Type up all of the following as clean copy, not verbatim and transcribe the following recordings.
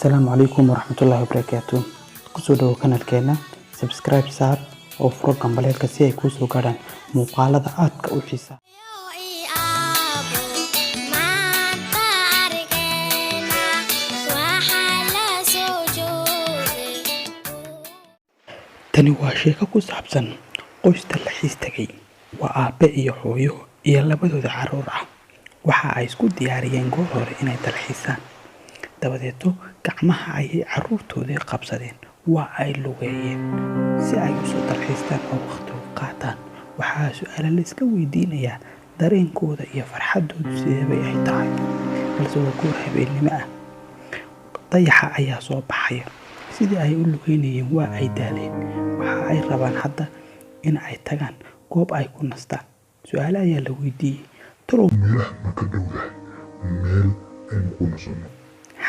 Asalaamu calaykum waraxmatullaahi wabarakaatu. Kusoo dhawo kanalkeena, subscribe saar oo furo gambaleelka si ay kuu soo gaadhaan muuqaalada aadka u xiisa. Maanta argeena waxaa la soo joogay. Tani waa sheeko ku saabsan qoys dalxiis tagay. Waa aabe iyo hooyo iyo labadooda carruur ah. Waxa ay isku diyaariyeen goor hore inay dalxiisaan. Dabadeeto gacmaha ayay carruurtoodii qabsadeen, waa ay lugeeyeen si ay usoo dalxiistaan oo waqti u qaataan. Waxaa su-aala la iska weydiinayaa dareenkooda iyo farxaddoodu sidee bay ay tahay. Balse waa goor habeennimo ah, dayaxa ayaa soo baxaya. Sidii ay u lugeynayeen waa ay daaleen. Waxa ay rabaan hadda in ay tagaan goob ay ku nastaan. Su-aale ayaa la weydiiyey: talow meelaha ma ka dhowdahay meel aynu ku nasanno?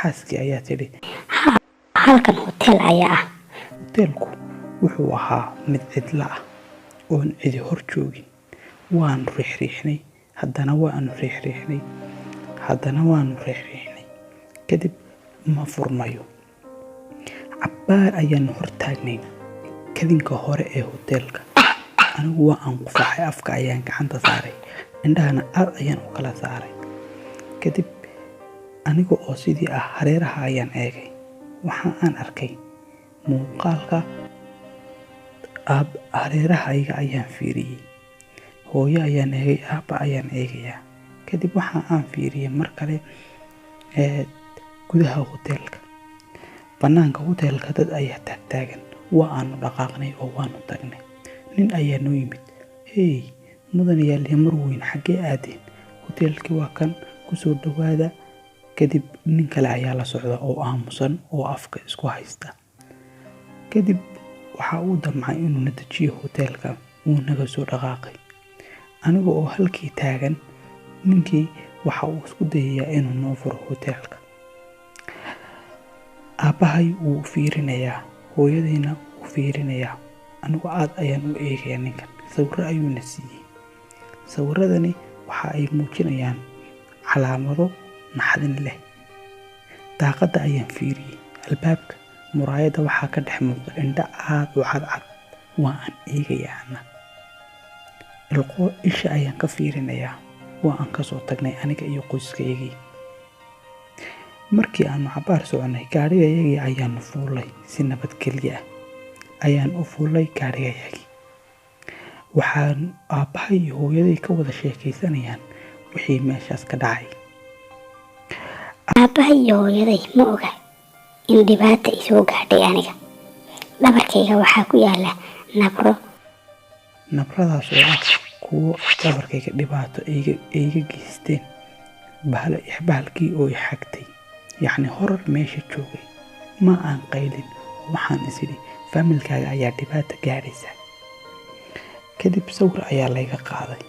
Xaaskii ayaa tidhi: Halkan hotel ayaa ah. Hoteelku wuxuu ahaa mid cidla ah oon cidi hor joogin. Waanu riixriixnay, haddana waanu riixriixnay, haddana waanu riixriixnay. Kadib ma furmayo. Cabbaar ayaanu hor taagnayn kadinka hore ee hoteelka. Anigu waa aan qufaacay, afka ayaan gacanta saaray, indhahana aad ayaan u kala saaray. Kadib aniga oo sidii ah hareeraha ayaan eegay. Waxa aan arkay muuqaalka hareerahayga ayaan fiiriyey, hooyo ayaan eegay, aabba ayaan eegayaa. Kadib waxa aan fiiriyey mar kale ee gudaha hoteelka. Banaanka hoteelka dad ayaa taagtaagan. Waa aanu dhaqaaqnay oo waanu tagnay. Nin ayaa noo yimid: "Hey, mudanayaal iyo marweyn, xaggee aadeen? Hoteelkii waa kan, kusoo dhawaada." Kadib nin kale ayaa la socda oo aamusan oo afka isku haysta. Kadib waxa uu damcay inuu na dejiyo hoteelka, wuu naga soo dhaqaaqay. Aniga oo halkii taagan, ninkii waxa uu isku dayayaa inuu noo furo hoteelka. Aabbahay wuu fiirinayaa, hooyadayna wuu fiirinayaa. Anigu aad ayaan u eegayaa ninkan. Sawirro ayuuna siiyey. Sawiradani waxa ay muujinayaan calaamado naxdin leh. Daaqadda ayaan fiiriyey, albaabka muraayadda waxaa ka dhex muuqda indho aad u cadcad. Waa aan eegayaa ana ilqoo isha ayaan ka fiirinayaa. Waa aan kasoo tagnay aniga iyo qoyskaygii. Markii aanu cabbaar soconay, gaadhigayagii ayaanu fuulay. Si nabadgelyo ah ayaan u fuulay gaadhigayagii. Waxaan aabbahay iyo hooyaday ka wada sheekaysanayaan wixii meeshaas ka dhacay. Aabbahay iyo hooyaday ma oga in dhibaata isoo gaadhay aniga. Dhabarkayga waxaa ku yaala nabro. Nabradaas oo ah kuwo dhabarkayga dhibaato iga geysteen bahalkii oo i xagtay, yacni horar meesha joogay. Ma aan qaylin oo waxaan isidhi familykaaga ayaa dhibaata gaadhaysa. Kadib sawir ayaa layga qaaday.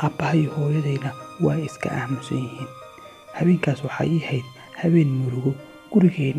Aabbahay iyo hooyadayna waa iska aamusan yihiin. Habeenkaas waxaa ii hayd habeen murugo gurigeenni.